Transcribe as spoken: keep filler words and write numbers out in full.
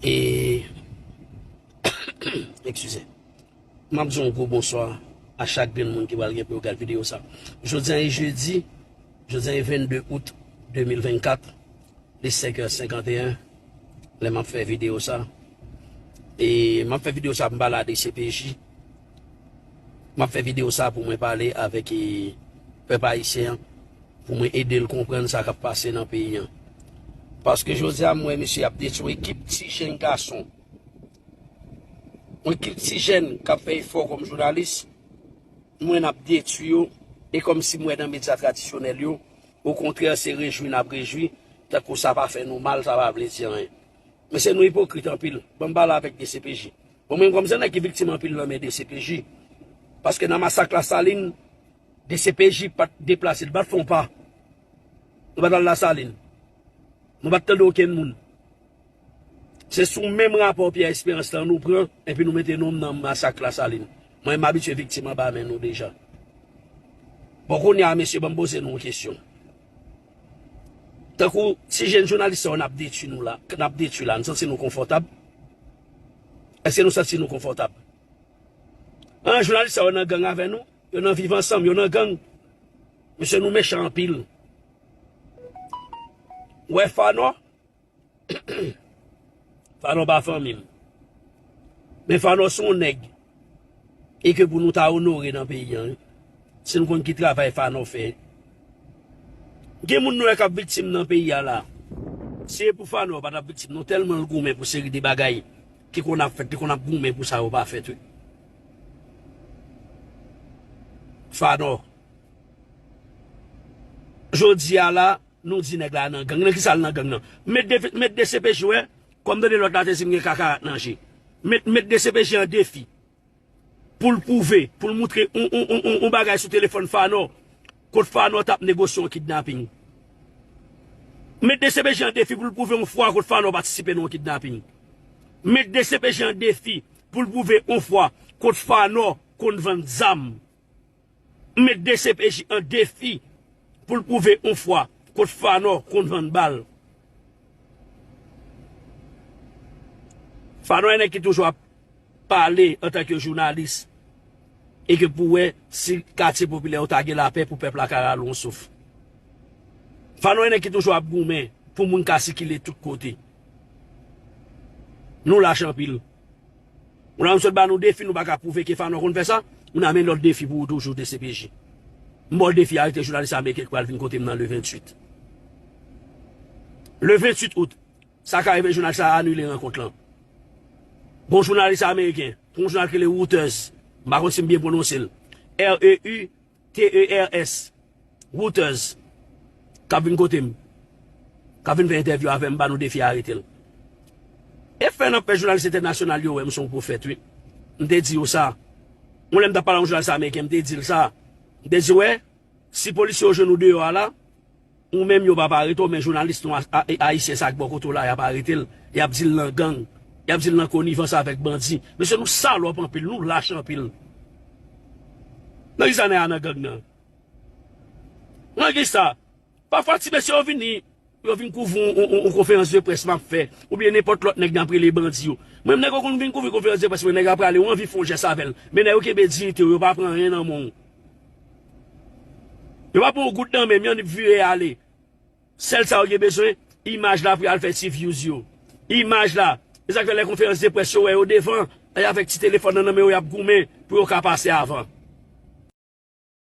E, eskize. M ap di yon gwo bonswa a chak grenn moun ki pral gen pou yo gad videyo sa. Jodi a e jedi, jodi a e vennde out de mil vennkat, li senk è senkanteyen, lè m ap fè videyo sa. E m ap fè videyo sa pou m pale a D C P J. M ap fè videyo sa pou mwen pale avèk, e, pèp ayisyen an, pou mwen ede l konprann sa k ap pase nan peyi an. Paske jodi a, m wè mesye ap detwi ekip ti jenn gason. Yon ekip ti jenn k ap fè efò kòm jounalis, m wè n ap detwi yo, e kòmsi m wè nan medya tradisyonèl yo, okontrè, se rejwi n ap rejwi, tankou sa pa fè nou mal, sa pa vle di anyen. Mesye, nou ipokrit anpil. Ban m pale avèk D C P J. Bon, mwen, kòm se nèg ki viktim anpil nan men D C P J. Paske nan masak Lasalin, D C P J pa t deplase, li pa t fè yon pa. Nou pa t al Lasalin. Nou pa t tande okenn moun. Se sou menm rapò Pierre Espérance lan nou pran, epi nou mete non m nan masak Lasalin. Mwen, m abitye viktim anba men nou deja. Bon, kounye a, mesye, ban m poze nou yon kesyon. Tankou ti jenn jounalis sa yo n ap detwi nou la, n ap detwi la, nou santi nou konfòtab? Èske nou santi nou konfòtab? An, jounalis sa yo nan gang avè nou, yo nan Viv Ansanm, yo nan gang. Mesye, nou mechan anpil. Ou wè Fanò? Fanò pa fanmi m. Men Fanò se yon nèg. E ke pou nou ta onore nan peyi an, wi. Si nou konn ki travay Fanò fè. Gen moun nou wè k ap viktim nan peyi a la. Si e pou Fanò pa t ap viktim non, tèlman l goumen pou seri de bagay ki konn ap fèt, li konn ap goumen pou sa yo pa fèt, wi. Fanò. Jodi a la, nou di nèg la nan gang. Nan kisa l nan gang nan? Met de, met D C P J wè, kòm tande lòt la te di m gen kakarat nan je. Met, met D C P J an defi. Pou l pwouve, pou l moutre on, on, on, on, on bagay sou telefòn Fanò, kot Fanò t ap negosye yon kidnaping. Met D C P J an defi pou l pwouve yon fwa kot Fanò patisipe nan yon kidnaping. Met D C P J an defi pou l pwouve yon fwa kot Fanò konn vann zam. M met D C P J an defi pou l pwouve yon fwa kot Fanò konn vann bal. Fanò e nèg ki toujou ap pale antanke jounalis e ke pou wè si katye popilè yo ta gen lapè pou pèp la ka rale yon souf. Fanò e nèg ki toujou ap goumen pou moun ka sikile tout kote. Nou lach anpil. Moun nan sot ba nou defi, nou pa ka pwouve ke Fanò konn fè sa. Moun nan men lòt defi pou ou toujou, D C P J. M ba w defi, arete jounalis ameriken ki pral vin kote m nan le venntuit. Le venntuit out, sa ka rive jounalis la anile rankont lan. Gon jounalis ameriken, pou yon jounal ki rele Reuters, m pa konn si m byen pwononse l. R E U T E R S, Reuters, k ap vin kote m, k ap vin fè entèvyou avè m, m ba nou defi arete l. E fè n ap fè jounalis entènasyonal yo wè m se yon pwofèt, wi. M te di yo sa. Yon lè m t ap pale a yon jounalis ameriken, m te di l sa. M te di, wè, si polisye yo jwenn ou deyò a la, ou menm yo p ap arete w, men jounalis nou a, a, ayisyen sa k bò kote w la, y ap arete l. Y ap di l nan gang. Y ap di l nan konivans avèk bandi. Mesye, nou salòp anpil, nou lach anpil. Nan kisa nèg a nan gang nan? Nan kisa? Pafwa ti mesye yo vini, yo vin kouvri yon, yon, yon, yon konferans de près m ap fè, oubyen nenpòt lòt nèg n ap rele bandi yo. Mwen, nèg yo konn vin kouvri konferans de près mwen, nèg la prale, ou anvi fè yon jès avè l. Men nèg yo kenbe diyite w, yo pa pran anyen nan men w. Yo pa pran yon goud nan men m, y annik vire ale. Sèl sa yo gen bezwen, imaj la pou y al fè ti views yo. Imaj la. E sa k fè lè konferans de près yo wè yo devan, e avèk ti telefòn nan nan men yo, y ap goumen pou yo ka pase avan.